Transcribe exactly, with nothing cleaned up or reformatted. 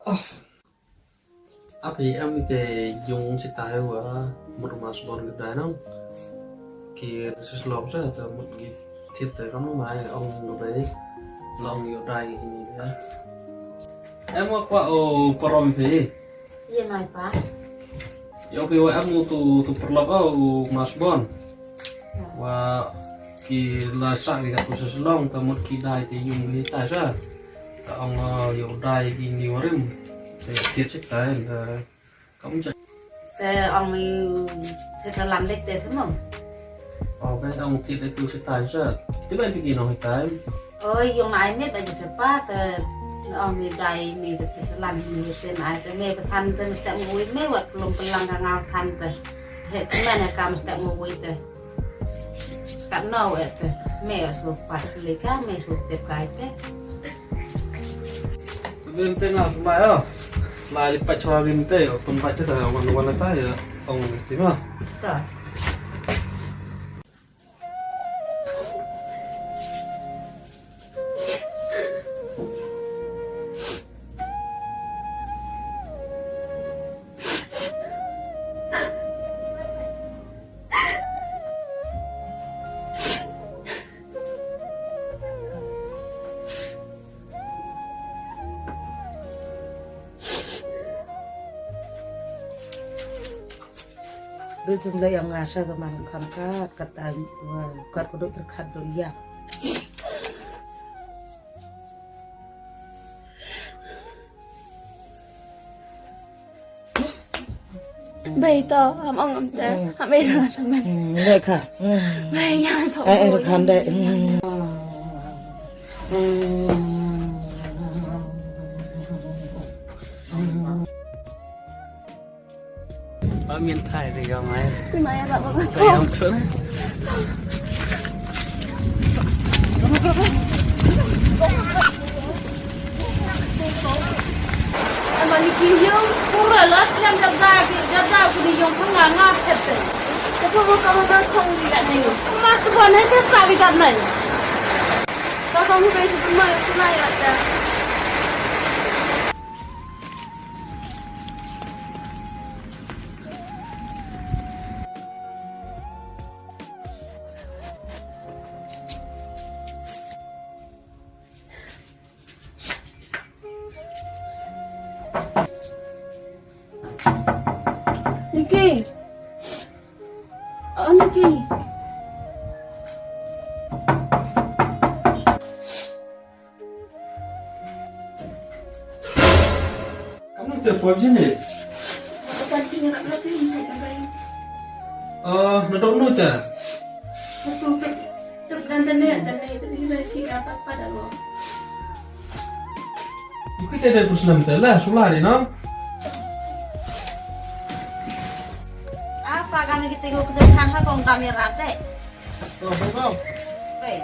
Ap i em i te yung sita he wa mut ma sbon ki dai nang. Ki sis lok sa te mut ki thiet te kam mai ong ga bai long yo dai ki ni ya. Em wa kwa o parom phi. Ye mai pa. Yo phi wa em u tu tu perlok o ma sbon. Wa ki la sa ki ka tu sis long te mut ki dai te yung ni ta sa. Ka ong, ah, yow dai ki ni warim. Te thied sita, eh, kam ja. Te ong yu te ka lam lek te semong. Oh, ka ong thied te tu sita sa. Te ba ki nong hitai. Oh, yung ai met aja cepat te ong yu dai ni te te selam ni te nai te me betan te mesti ngui me wat pelung pelang ka ngau tan te. He te me ne ka mesti ngui te. Skat no wet te. Me su pat lika me su tep kai te. Bin te nga sma yo. La li pat chwa bin te yo. Pun pat te ta wan wan ta yo. Ong ti ma. Ta. Dei jumlah yang ngasa tu man kham kat, kat an, wa, kat kudu terkat dulu ya. Bai to, am ong am te, am ei na saman. Hmm, dei ka. Hmm. Bai nya to. Eh, eh, kham dei. Hmm. Ba mien thai ve yong ai. Pi mai ba ba. Ve yong thun. Ama ni ki yong pura las yang jada ki jada ki ni yong sanga nga pete. Te ko ko ka ba chong ni ka ni. Mas ba ne te sa ki ka nai. Ka ka mu bai tu ma su na ya ta. Niki. Oh, Niki. Kam nu te pop jin ne? Ka pan ti ngi rak rak ni sai ka bai. Oh, na dong nu te? Ka tu ka tu dan dan ne dan ne tu ni bai ti ka pat pat alo. Iku te de puslam te la sula ri no? Apa kami kita ko kita han ha kong kami rate. Oh, kong. Bai.